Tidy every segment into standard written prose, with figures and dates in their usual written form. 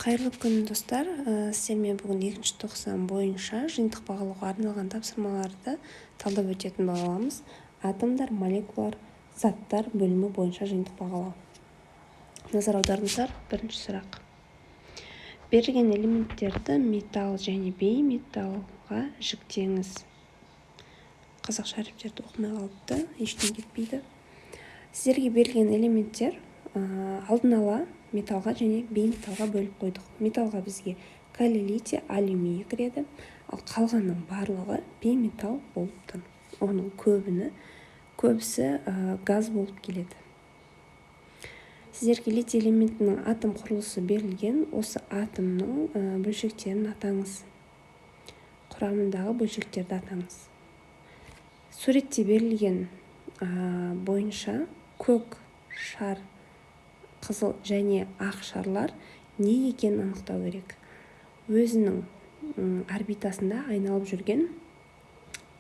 Қайырлы күн, достар! Сіздермен бүгін екінші тоқсан бойынша жиынтық бағалауға арналған тапсырмаларды талдап өтетін боламыз. Атомдар, молекулалар, заттар бөлімі бойынша жиынтық бағалау. Назар аударыңыздар, бірінші сұрақ. Берілген элементтерді металл және бейметаллға жіктеңіз. Қазақша әріптерді оқымай қалыпты, ештеңе кетпейді. Сіздерге берілген элементтер алдын ала металлға және бейметаллға бөліп қойдық. Металлға бізге калий, литий, алюминий кіреді, ал қалғанның барлығы бейметалл болып тұр. Оның көбісі газ болып келеді. Сіздерге литий элементінің атом құрылысы берілген. Осы атомның бөлшектерін атаңыз, құрамындағы бөлшектерді атаңыз. Суретте берілген бойынша көк шар, қызыл және ақ шарлар не екенін анықтау керек. Өзінің орбитасында айналып жүрген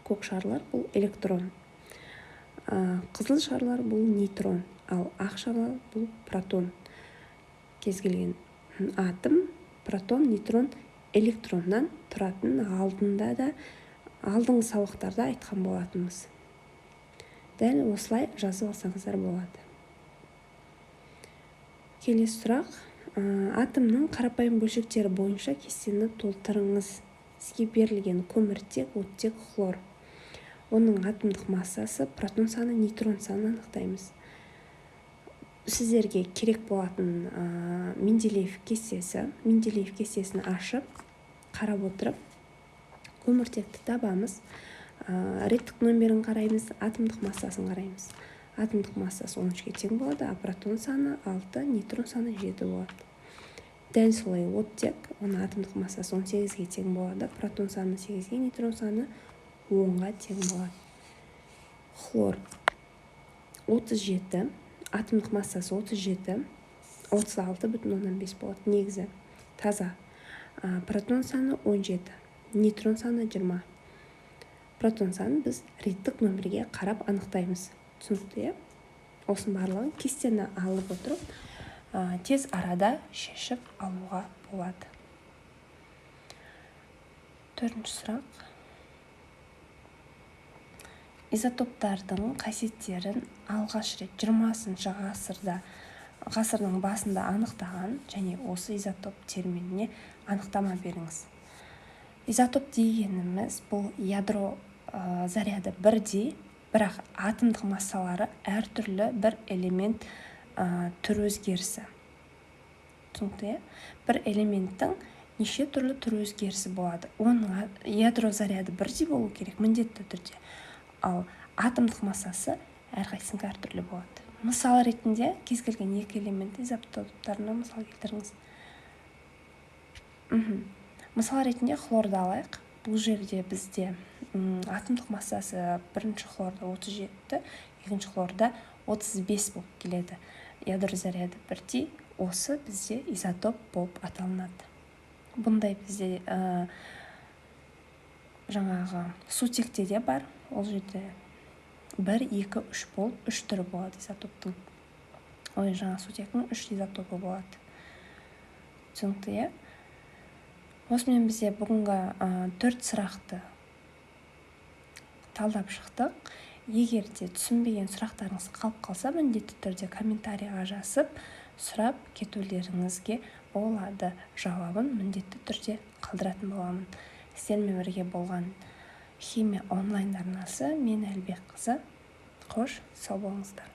көк шарлар — бұл электрон, қызыл шарлар — бұл нейтрон, ал ақ шарлар — бұл протон. Кез келген атом протон, нейтрон, электроннан тұратын алдында да, алдыңғы сабақтарда айтқан болатынбыз. Дәл осылай жазып алсаңыздар болады. Келесі сұрақ. Атомның қарапайым бөлшектері бойынша кестені толтырыңыз. Сізге берілген көміртек, оттек, хлор. Оның атомдық массасы, протон саны, нейтрон санын анықтаймыз. Сіздерге керек болатын Менделеев кестесі. Менделеев кестесін ашып, қарап отырып, көміртекті табамыз. Реттік номерін қараймыз, атомдық массасын қараймыз. Атомдық массасы 13-ке тең болады, а протон саны 6, нейтрон саны 7 болады. Дәл солай оттек, оның атомдық массасы 18-ге тең болады, протон саны 8-ге, нейтрон саны 10-ға тең болады. Хлор 37, атомдық массасы 37, 36,5 болады негізі таза. Протон саны 17, нейтрон саны 20. Протон санын біз реттік номерге қарап анықтаймыз. Түсінікті, иә? Осының барлығын кестені алып отырып, тез арада шешіп алуға болады. Төртінші сұрақ. Изотоптардың қасиеттерін алғаш рет 20-шы ғасырдың басында анықтаған және осы изотоп терминіне анықтама беріңіз. Изотоп дегеніміз — бұл ядро заряды бірдей, бірақ атомдық массалары әртүрлі бір элемент түр өзгерісі. Түсінікті, иә? Бір элементтің неше түрлі түр өзгерісі болады. Оның ядро заряды бірдей болу керек міндетті түрде, ал атомдық массасы әрқайсысыныкі әртүрлі болады. Мысал ретінде кез келген екі элемент изотоптарына мысал келтіріңіз. Мысал ретінде хлорды алайық. Бұл жерде бізде атомдық массасы бірінші хлорда 37, екінші хлорда 35 болып келеді. Ядро заряды бірдей. Осы бізде изотоп болып аталынады. Бұндай бізде жаңағы сутекте де бар. Ол жерде бір, екі, үш болып, үш түрі болады изотоптың. Ой, жаңа сутектің үш изотопы болады. Түсінікті, иә? Осымен бізде бүгінгі төрт сұрақты талдап шықтық. Егер де түсінбеген сұрақтарыңыз қалып қалса, міндетті түрде комментарийға жазып, сұрап кетулеріңізге болады. Жауабын міндетті түрде қалдыратын боламын. Сіздермен бірге болған «Химия онлайн» арнасы, мен Әлібекқызы. Қош, сау болыңыздар!